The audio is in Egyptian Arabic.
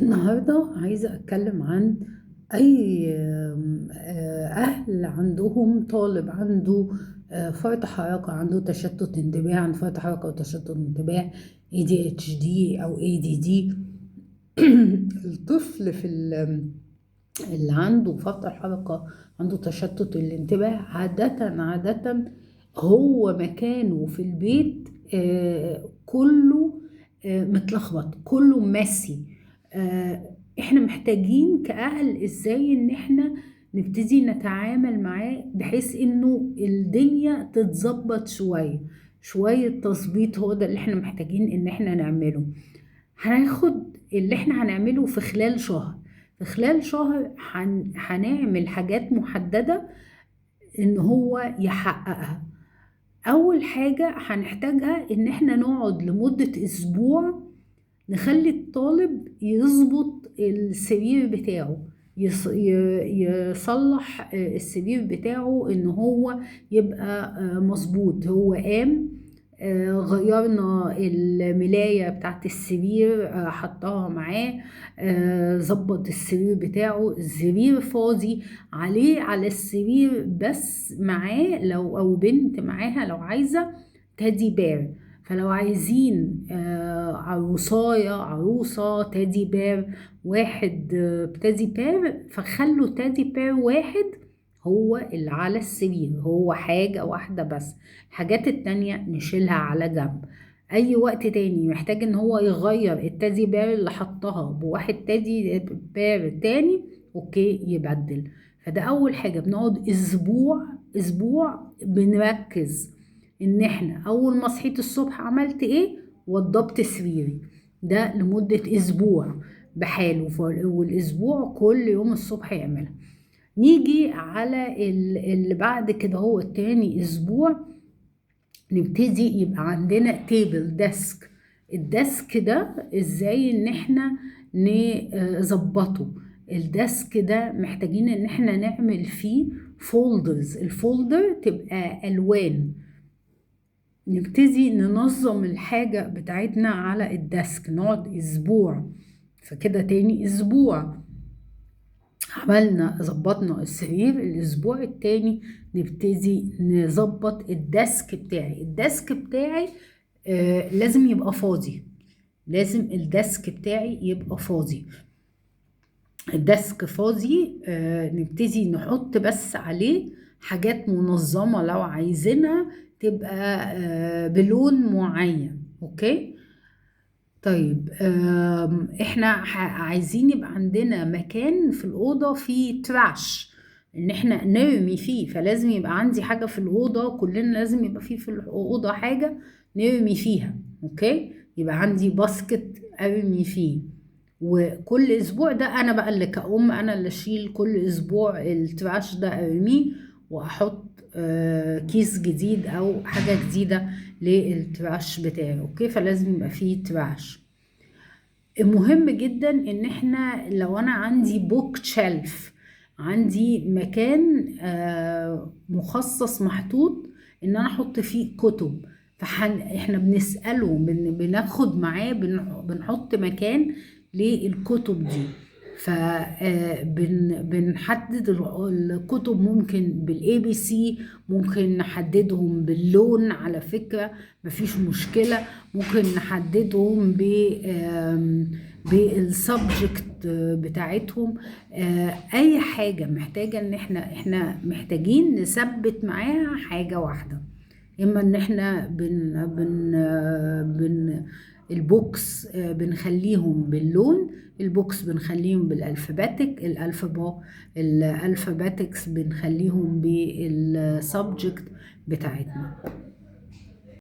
النهاردة عايزة أتكلم عن أي أهل عندهم طالب عنده فرط حركة، عنده تشتت انتباه، عنده فرط حركة وتشتت انتباه ADHD أو ADD. الطفل في اللي عنده فرط الحركة، عنده تشتت الانتباه، عادة هو مكانه في البيت كله متلخبط، كله messy. احنا محتاجين كأهل ازاي ان احنا نبتدي نتعامل معاه بحيث انه الدنيا تتظبط شوية شوية. تظبيط هو ده اللي احنا محتاجين ان احنا نعمله. هناخد اللي احنا هنعمله في خلال شهر، في خلال شهر هنعمل حاجات محددة ان هو يحققها. اول حاجة هنحتاجها ان احنا نقعد لمدة اسبوع نخلي الطالب يظبط السرير بتاعه، يصلح السرير بتاعه ان هو يبقى مظبوط. هو قام، غيرنا الملاية بتاعت السرير، حطها معاه، ظبط السرير بتاعه، السرير فاضي عليه على السرير بس معاه لو او بنت معاها لو عايزة teddy bear. فلو عايزين عروساية، عروسة teddy bear واحد، teddy bear، فخلوا teddy bear واحد هو اللي على السرير، هو حاجة واحدة بس، الحاجات التانية نشيلها على جنب. أي وقت تاني محتاج إن هو يغير ال teddy bear اللي حطها بواحد teddy bear تاني، okay يبدل. فده أول حاجة. بنقعد أسبوع بنركز إن إحنا أول ما صحيت الصبح عملت إيه، وضبت سريري ده لمدة أسبوع بحاله، والأسبوع كل يوم الصبح يعملها. نيجي على اللي بعد كده، هو التاني أسبوع نبتدي يبقى عندنا table desk. ال desk ده ازاي ان احنا نظبطه؟ ال desk ده محتاجين ان احنا نعمل فيه folders، ال folder تبقى الوان. نبتدي ننظم الحاجة بتاعتنا على ال desk، نقعد اسبوع. فكده تاني اسبوع عملنا ظبطنا السرير. الاسبوع التاني نبتدي نظبط ال desk بتاعي. ال desk بتاعي لازم يبقى فاضي، لازم ال desk بتاعي يبقى فاضي. ال desk فاضي، نبتدي نحط بس عليه حاجات منظمة لو عايزينها تبقى بلون معين. okay طيب، احنا عايزين يبقى عندنا مكان في الأوضة فيه trash ان احنا نرمي فيه، فلازم يبقى عندي حاجة في الأوضة، كلنا لازم يبقى فيه في الأوضة حاجة نرمي فيها. okay يبقى عندي basket ارمي فيه. وكل اسبوع ده انا بقى اللي كأم انا اللي اشيل كل اسبوع ال trash ده ارميه، واحط كيس جديد او حاجة جديدة لل trash بتاعي. okay فلازم يبقى فيه trash. مهم جدا ان احنا لو انا عندي book shelf، عندي مكان مخصص محطوط ان انا احط فيه كتب، احنا بنسأله، بناخد معاه، بنحط مكان للكتب دي. بنحدد الكتب، ممكن بال ABC، ممكن نحددهم باللون على فكرة مفيش مشكلة، ممكن نحددهم بال subject بتاعتهم. اي حاجة محتاجة ان احنا محتاجين نثبت معاها حاجة واحدة، اما ان احنا بن بن بن ال books، بنخليهم باللون، ال books بنخليهم بال alphabetic، ال alphabetics بنخليهم بال subject بتاعتنا.